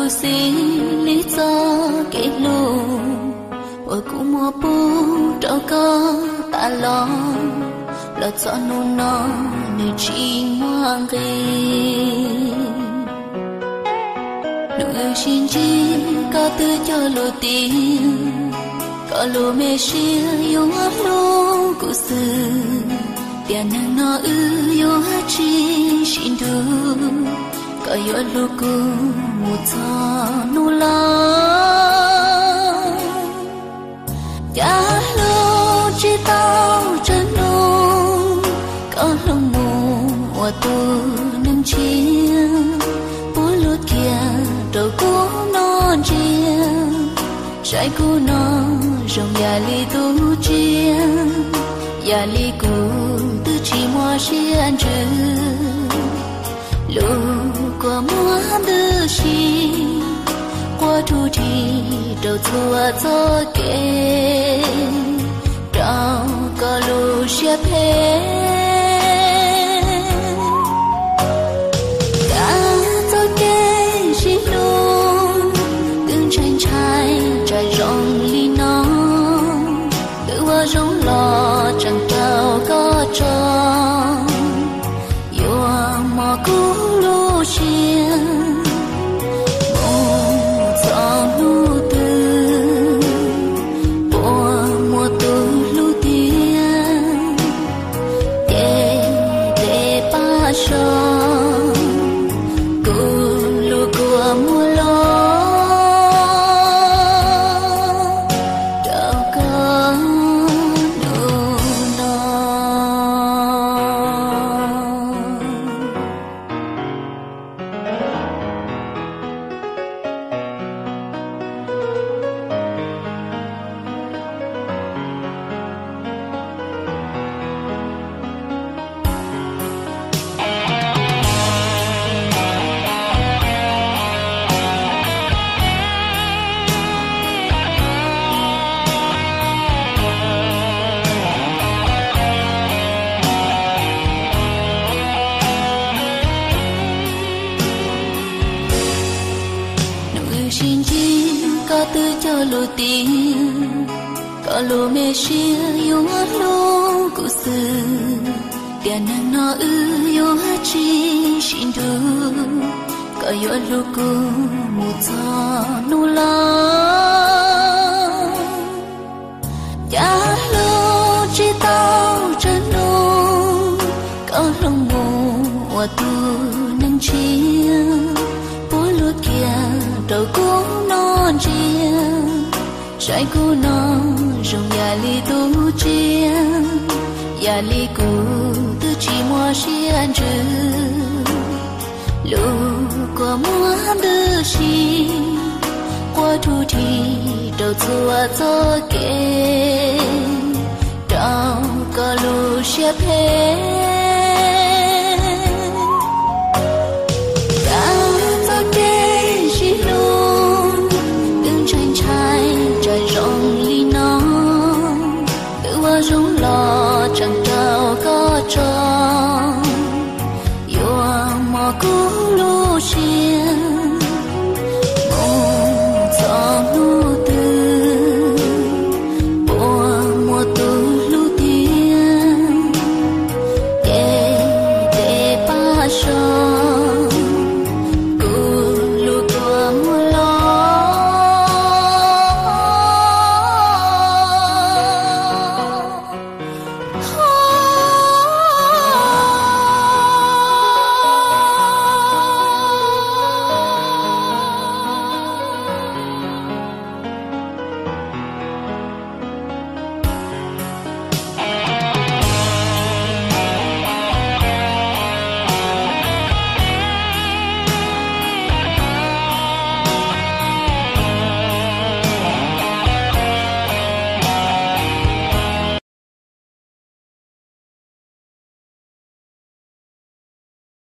Xws li txoj kev hlub uas kuv muab pub rau koj tas los, los txog hnub no nws tsis muaj nqis. Hnub wb sib ntsib koj twb cog lus tias koj lub me siab yuav hlub kuv xwb, tiam neeg no wb yuav tsis sib nrug, koj yuav hlub kuv mus txog hnub laus. Cas hlub tsis tau tsawg hnub, koj hlub mus ua tus neeg tshiab, puab lub kiag rau kuv noj ntsiag, saib kuv no zoo yam li tus tsiaj, yam li kuv twb tsis muaj siab ntsws. Lub kua muag ntws si, quaj rhuv rhi rau txhua txoj kev, rau koj lub siab phem. Kav txoj kev sib hlub, twb ntshai ntshai tsav zoo li no, twb ua zoo los tseem raug koj tso. Yuav mos kuv lub siab mus txog hnub twg, puas muaj tus hlub tiag, ces tes pab so kuv lub kua muag los rau koj hnub no. Hnub wb sib ntsib koj twb cog lus tias koj lub me siab yuav hlub kuv xwb, tiam neeg no wb yuav tsis sib nrug, koj yuav hlub kuv mus txog hnub laus. Cas hlub tsis tau tsawg hnub, koj hlub mus ua tus neeg tshiab, puab lub kiag rau kuv noj ntsiag, saib kuv no zoo yam li tus tsiaj, yam li kuv twb tsis muaj siab ntsws. Lub kua muag ntws si, quaj rhuv rhi rau txhua txoj kev, rau koj lub siab phem. Kav txoj kev sib hlub, twb ntshai ntshai tsav zoo li no, twb ua zoo los